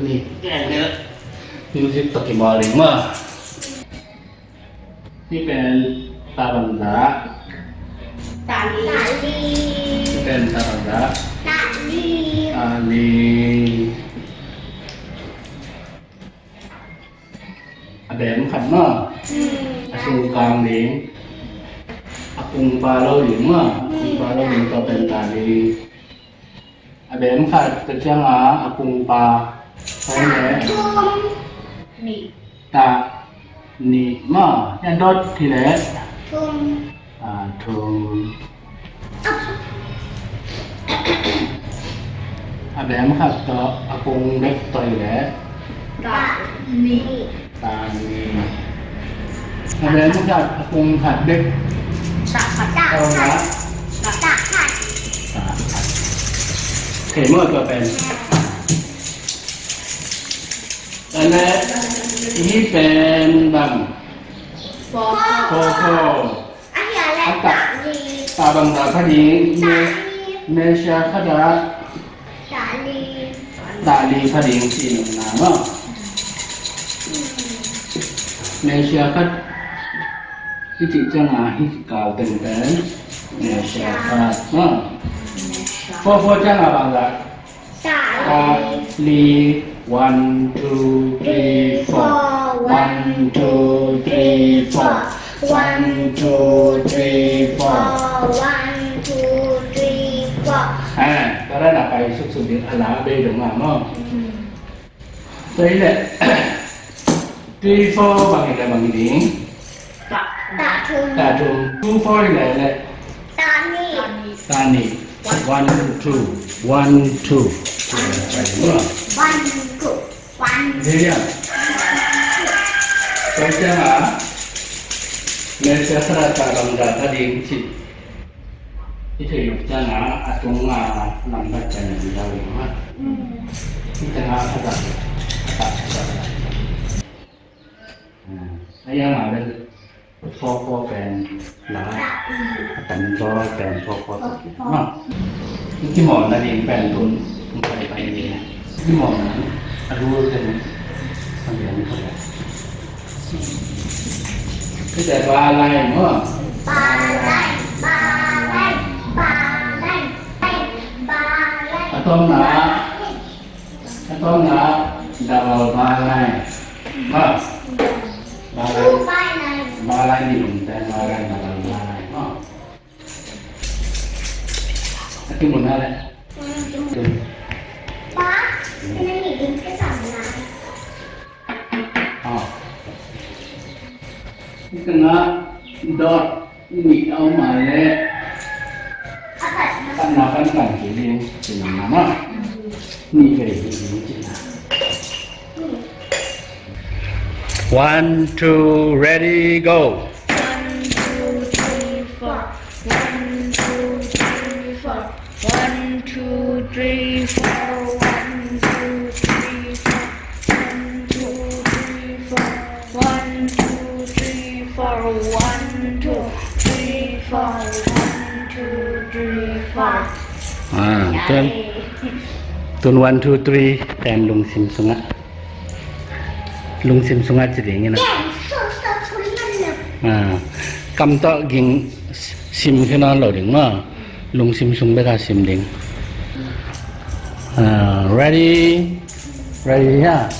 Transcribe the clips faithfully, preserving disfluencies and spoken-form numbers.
Ni, music tawh kimawl ding maw. Hih pen ta bangzah? Ta li. Hih pen ta bangzah? Ta li. Ta li. A bem khat maw. Hmm. A sung kang ding. A kung pa lo ding maw. A kung pa lo ding, tua pen ta li. A bem khat ka ciang a, a kung pa. Hoi le. Thum. Nih. Ta nih maw. Yan dot hi le. Thum. A, thum. A bem khat tawh a kung bek tawh hi le. Ta nih. Ta nih. A bem khat, a kung khat bek. Ta khat. Ta khat. Ta khat. Ta khat. Thei maw tua pen. Tua leh hih pen bang. Four. Four, four. A hiah leh ta, ta bangzah kha ding, me, measure khat ah ta li, ta li kha ding cihna maw. Measure khat i cih ciangin hih kikal teng pen measure khat maw. Four, four ciangin bangzah? Ta li. One, two, three, four. One, two, three, four. One, two, three, four. One, two, three, four. Ah, tua dan a pai suksuk ding, a la bei dong a maw. Hmm. Tua hi leh three, four bang hi leh bang hi ding. Ta, ta thum. Ta thum. Two, four hi leh leh. Ta nih. Ta nih. One, two. One, two. One, two. One. Hi hang. Tua ciangin measure khat ah ta bangzah kha ding cih i theih uh ciangin a tung a lambat pen a ding dau ding maw. Hi ciangin khat ah, khat ah, khat ah. Ah, a yang a bel four four pen la, a tan four pen four four pen. Maw. I kimawlna ding pen tun, tun pai pai ding. I kimawlna a rule pen a lian khat. Kite ba lai maw. Ba lai, ba lai, ba lai, ba lai. A tawpna. A tawpna, double ba lai. Ha? Ba lai. Two ba lai. Ba lai ni lum te, ba lai, double ba lai. Ha? A tu mun ha le. Pa, kena ni din ke sam lai. Ha. Kena dot. Nih a om a leh khatna pan kan kik ding, ci na mah. Nih vei hi ding ci na. One, two, ready, go. One, two, three, four. One, two, three, four. One, two, three, four. One, two, three, four. One, two, three, four. One, two, three, four. One, two, three, four. Ah, tun, tun one, two, three pen lungsim sungah. Lungsim sungah ci ding in a. Ah, kam tawh ging sim khin nawn lo ding maw. Lungsim sung bek a sim ding. Ah, ready? Ready, yeah?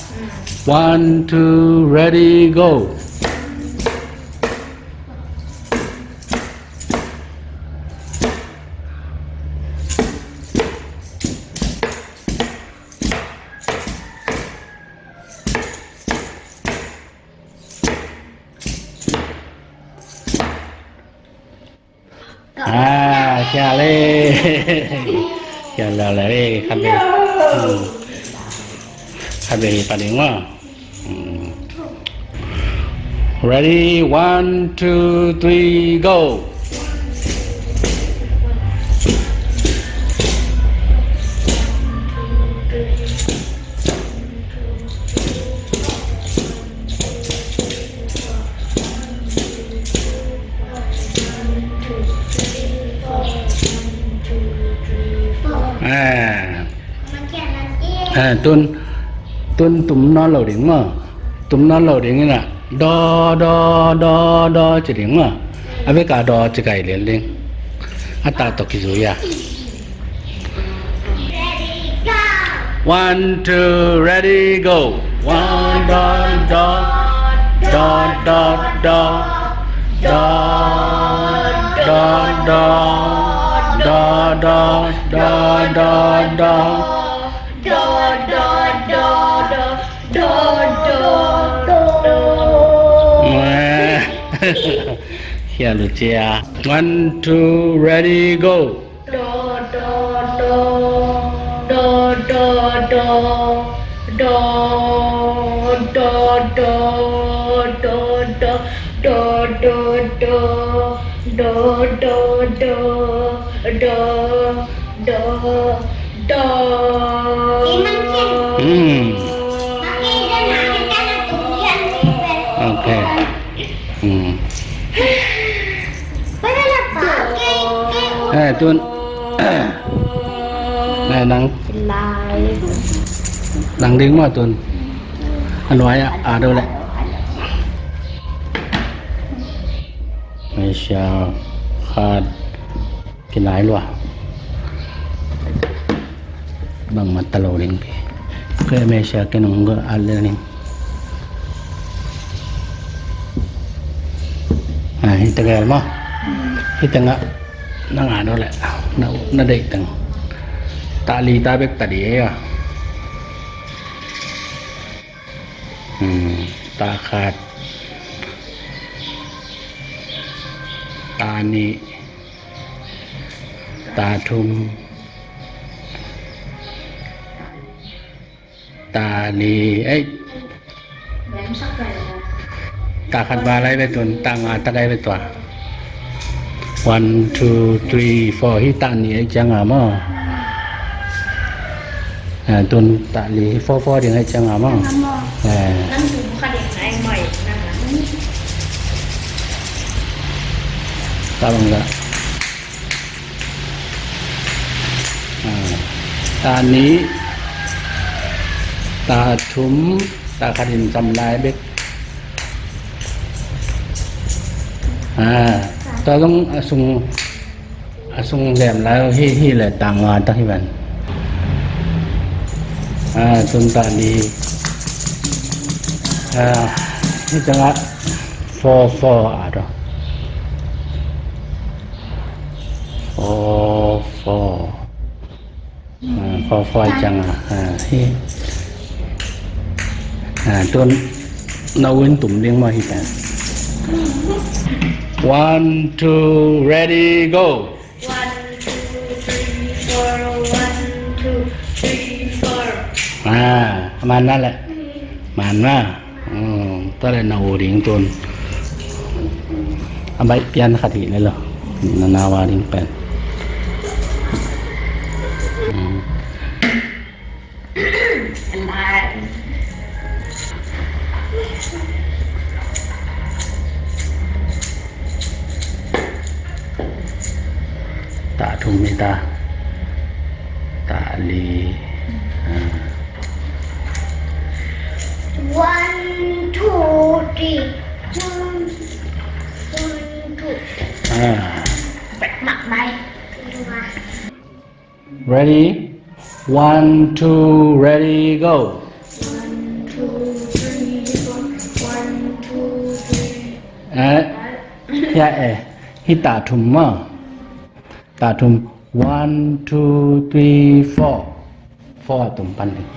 One, two, ready, go. Ah, khia le. Khia le le, khat be. Hmm. Khat be hi pa ding maw. Hmm. Ready, one, two, three, go. Ah. Ah, tun, Tun tum nawn lo ding maw. Tum nawn lo ding in a, daw, daw, daw, daw ci ding maw. A bek a daw ci kai lian ding. A tak tawh kizui a. One, two, ready, go. One, daw, daw, daw, daw, daw. Daw, daw, daw, daw, daw, daw, daw, daw. Daw, daw, daw, daw, daw, daw, daw. Wah. Hiah lucia. One, two, ready, go. Daw, daw, daw, daw, daw, daw. Daw, daw, daw, daw, daw, daw. Daw, daw, daw, daw, daw, daw, daw, daw, daw. Hmm. Okay. Hmm. Eh, tun. Eh, nang. Nang ding maw tun. A nuai ah, a do leh. Malaysia khat kinai lua. Bangmah ta lo ding pi. Kei Malaysia kei nong go a le ning. Ah, hita gel maw. Hita nga, na nga do leh. Na, na deih teng. Ta li ta bek ta di ya. Hmm, ta khat. Ta nih. Ta thum. Ta li, eh. Ta khat ba lai ve tun, ta nga ta gai ve tua. One, two, three, four. Hih ta nih ai ciang a maw. Ah, tun ta li, four, four ding ai ciang a maw. Ah. Ta bang la. Ah, ta nih, ta thum, ta khat in sam lai bek. Ah, tua zong a sung, a sung lem lai hi, hi le ta nga ta hi ban. Ah, tun ta li. Ah, hi ta nga four, four a do. Four, four. Ah, four, four ciang a. Ah, hi. Ah, tun na win tum ding maw hi ta. One, two, ready, go. One, two, three, four, one, two, three, four. Ah, man na le. Man na. Hmm, ta le na u ding tun. A baih pian khat hi le lo. Na na wa ding pen. Hmm. Ta thum hi ta. Ta li. Ah. One, two, three. One, one, two. Ah. Mak mai. Ready? One, two, ready, go. One, two, three, four. One, two, three. Eh, ya, eh. Hi ta thum maw. Ta thum. One, two, three, four. Four tum pan ding.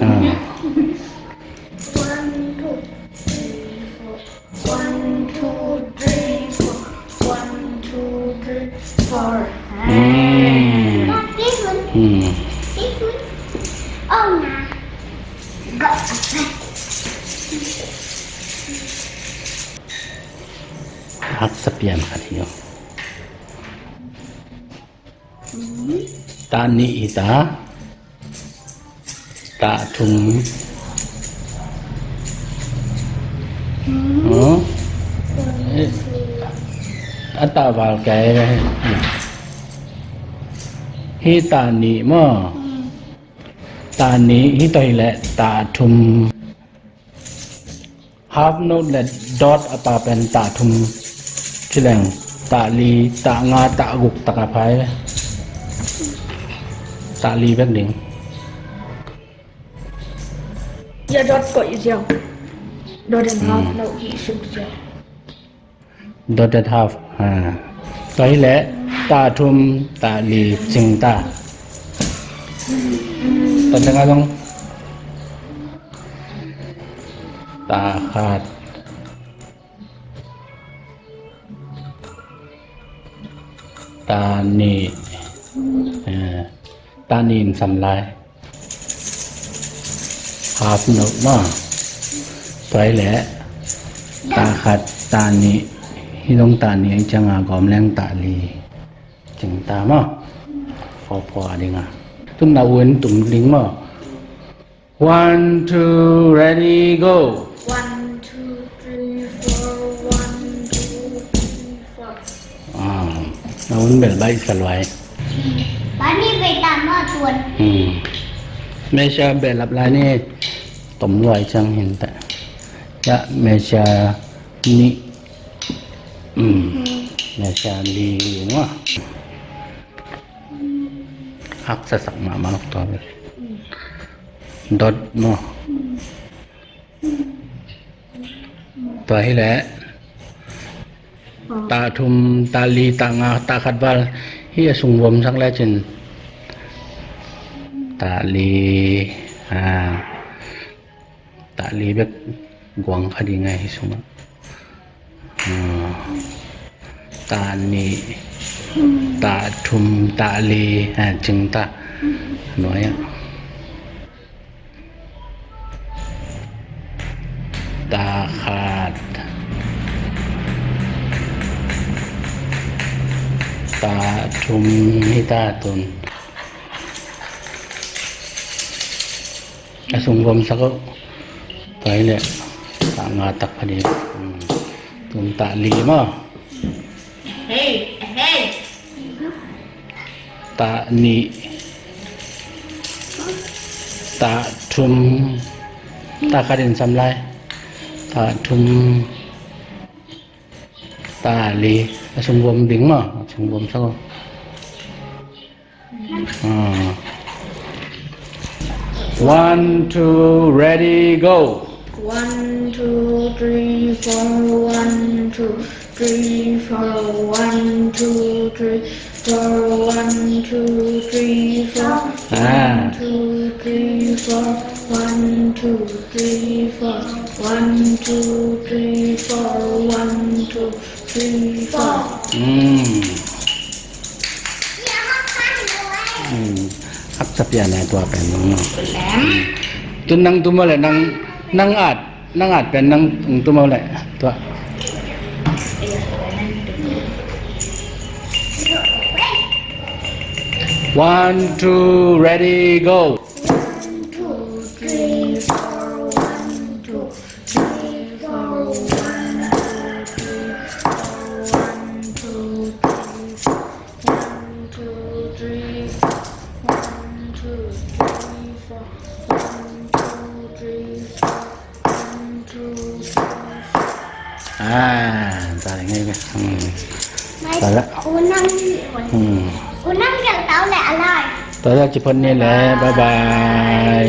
Ah. One, two, three, four. One, two, three, four. One, two, three, four. Hmm. Hmm. Haksa pian khat hi lo. Ta nih hi ta. Ta thum. Oh. Eh, a ta val kai. Hi ta nih maw. Tah nih hi, tua hileh tah thum. Half note le dot a pa pen tah thum ci leng, tah li, tah nga, tah guk tak a phai. Tah li bek ding. Ya dot koih ziau. Dot and half note hi suk ziau. Dot and half. Ha. Tua hileh tah thum, tah li cing ta. Tua tengah zong tah khat, tah nih, eh, tah nih in sam lai. Half note maw. Tua hileh tah khat, tah nih, hi dong tah nih, a ciang a gawm leng tah li cing ta maw. Phawphaw a ding a. Tun na un tum ding maw. One, two, ready, go. One, two, three, four. One, two, three, four. Ah, na un bel baih sa luai. Bani beta ma tuan. Hmm. Mesia bel lap lai ni. Tom luai ciang hin ta. Ya, mesia nih. Hmm. Mesia li ni maw. Haksa sak mahmah lok tua bel. Dot maw. Tua hileh tah thum, tah li, tah nga, tah khat val hi a sung vom sak lecin. Tah li, ah, tah li bek guang kha ding a hi sungah. Ah, tah nih, tah thum, tah li, ah, cing ta. Nuai ah. Tah khat, tah thum hi ta tun. A sung vom sak uh. Tua hileh tah nga tak pha ding. Hmm. Tun tah li maw. Hei, hei. Tah nih. Tah thum. Tah khat in sam lai. Tah thum. Tah li. A sung vom ding maw. A sung vom sak uh. Ah. One, two, ready, go. One, two, three, four. One, two, three, four. One, two, three, four. One, two, three, four. Ah. One, two, three, four. One, two, three, four. One, two, three, four. One, two, three, four. Hmm. Hmm. Haksa pian e tua pen nung nung. Tun nang tum aw le, nang, nang at, nang at pen nang tum aw le tua. One, two, ready, go. One, two, three, four, one, two. Three, four, one, two, three, four, one, two, three, four, one, two, three, four, one, two, three, four, one, two, three, four, one, two, three, four. Ah, tak ngai ka. Hmm. Mai. Tak. Unang. Hmm. Unang kal tau le alai. Tua leh ci phot ni leh, bye bye.